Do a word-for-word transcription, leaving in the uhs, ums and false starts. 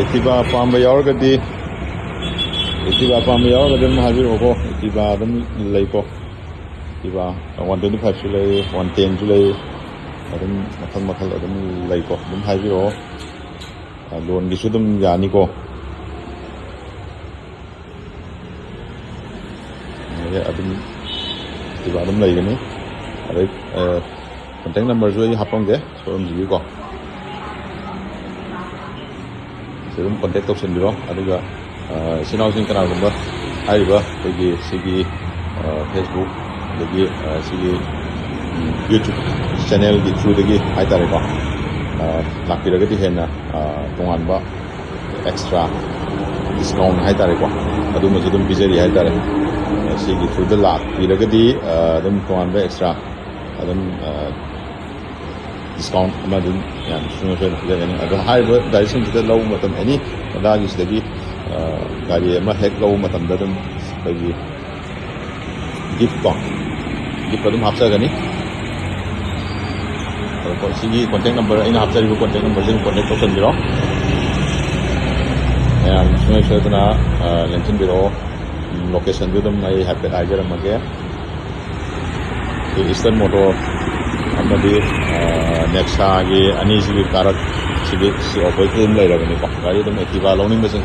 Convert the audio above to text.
Activa ꯄꯥꯝꯕ ꯌꯥꯎꯔꯒꯗꯤ, Activa ꯄꯥꯝꯕ ꯌꯥꯎꯔꯒꯗꯤ ꯑꯗꯨꯝ ꯍꯥꯏꯕꯤꯔꯛꯑꯣꯀꯣ꯫ Activa ꯑꯗꯨꯝ ꯂꯩꯀꯣ꯫ Activa one twenty five ꯁꯨ ꯂꯩ, one ten ꯁꯨ ꯂꯩ, ꯑꯗꯨꯝ ꯃꯈꯜ ꯃꯈꯜ ꯑꯗꯨꯝ ꯂꯩꯀꯣ꯫ ꯑꯗꯨꯝ ꯍꯥꯏꯕꯤꯔꯛꯑꯣ꯫ ꯑ, loan ꯒꯤꯁꯨ ꯑꯗꯨꯝ ꯌꯥꯅꯤꯀꯣ꯫ ꯑꯗꯨꯝ Activa ꯑꯗꯨꯝ ꯂꯩꯒꯅꯤ꯫ ꯑꯗꯩ, ꯑ, contact number ꯁꯨ ꯑꯩ ꯍꯥꯞꯄꯝꯒꯦ showroom ꯁꯤꯒꯤꯀꯣ꯫ ꯁꯤ ꯑꯗꯨꯝ contact ꯇꯧꯁꯟꯕꯤꯔꯣ꯫ ꯑꯗꯨꯒ, ꯑ, ꯏꯆꯤꯟ ꯏꯅꯥꯎꯁꯤꯡ ꯀꯅꯥꯒꯨꯝꯕ ꯍꯥꯏꯔꯤꯕ ꯑꯩꯈꯣꯏꯒꯤ ꯁꯤꯒꯤ, ꯑ, Facebook ꯑꯗꯒꯤ, ꯑ, ꯁꯤꯒꯤ, ꯎꯝ, YouTube channel ꯒꯤ through ꯗꯒꯤ ꯍꯥꯏꯇꯥꯔꯦꯀꯣ, ꯑ, ꯂꯥꯛꯄꯤꯔꯒꯗꯤ ꯍꯦꯟꯅ, ꯑ, ꯇꯣꯉꯥꯟꯕ extra discount ꯍꯥꯏꯇꯥꯔꯦꯀꯣ, ꯑꯗꯨꯃꯁꯨ ꯑꯗꯨꯝ ꯄꯤꯖꯔꯤ ꯍꯥꯏꯇꯥꯔꯦ꯫ ꯑ, ꯁꯤꯒꯤ through ꯗ ꯂꯥꯛꯄꯤꯔꯒꯗꯤ, ꯑ, ꯑꯗꯨꯝ ꯇꯣꯉꯥꯟꯕ extra ꯑꯗꯨꯝ, ꯑ, discount ꯑꯃ ꯑꯗꯨꯝ ꯌꯥꯝ ꯁꯨꯡꯁꯣꯏ ꯁꯣꯏꯗꯅ ꯄꯤꯖꯒꯅꯤ꯫ ꯑꯗꯣ ꯍꯥꯏꯔꯤꯕ ꯒꯥꯔꯤꯁꯤꯡꯁꯤꯗ ꯂꯧꯕ ꯃꯇꯝ, any ꯃꯗꯥꯒꯤ ꯁꯤꯗꯒꯤ, ꯑ, ꯒꯥꯔꯤ ꯑꯃ ꯍꯦꯛ ꯂꯧꯕ ꯃꯇꯝꯗ ꯑꯗꯨꯝ ꯑꯩꯈꯣꯏꯒꯤ gift ꯀꯣ, gift ꯑꯗꯨꯝ ꯍꯥꯞꯆꯒꯅꯤ꯫ ꯑꯗꯣ ꯁꯤꯒꯤ contact number, ꯑꯩꯅ ꯍꯥꯞꯆꯔꯤꯕ contact number ꯁꯤ ꯑꯗꯨꯝ contact ꯇꯧꯁꯟꯕꯤꯔꯣ꯫ ꯃꯌꯥꯝ ꯁꯨꯡꯁꯣꯏ ꯁꯣꯏꯗꯅ, ꯑ, ꯂꯦꯡꯁꯤꯟꯕꯤꯔꯛꯑꯣ꯫ ꯎꯝ, location ꯗꯨ ꯑꯗꯨꯝ ꯑꯩ ꯍꯥꯏꯐꯦꯠ ꯍꯥꯏꯖꯔꯝꯃꯒꯦ꯫ ꯑꯩꯈꯣꯏ Eastern Motor ꯑꯃꯗꯤ, ꯑ, Nexa ꯒꯤ ꯑꯅꯤꯁꯤꯒꯤ ꯀꯥꯔꯛ ꯁꯤꯒꯤ ꯁꯤ opposite ꯇ ꯑꯗꯨꯝ ꯂꯩꯔꯕꯅꯤꯀꯣ꯫ ꯒꯥꯔꯤ ꯑꯗꯨꯝ Activa ꯂꯧꯅꯤꯡꯕꯁꯤꯡ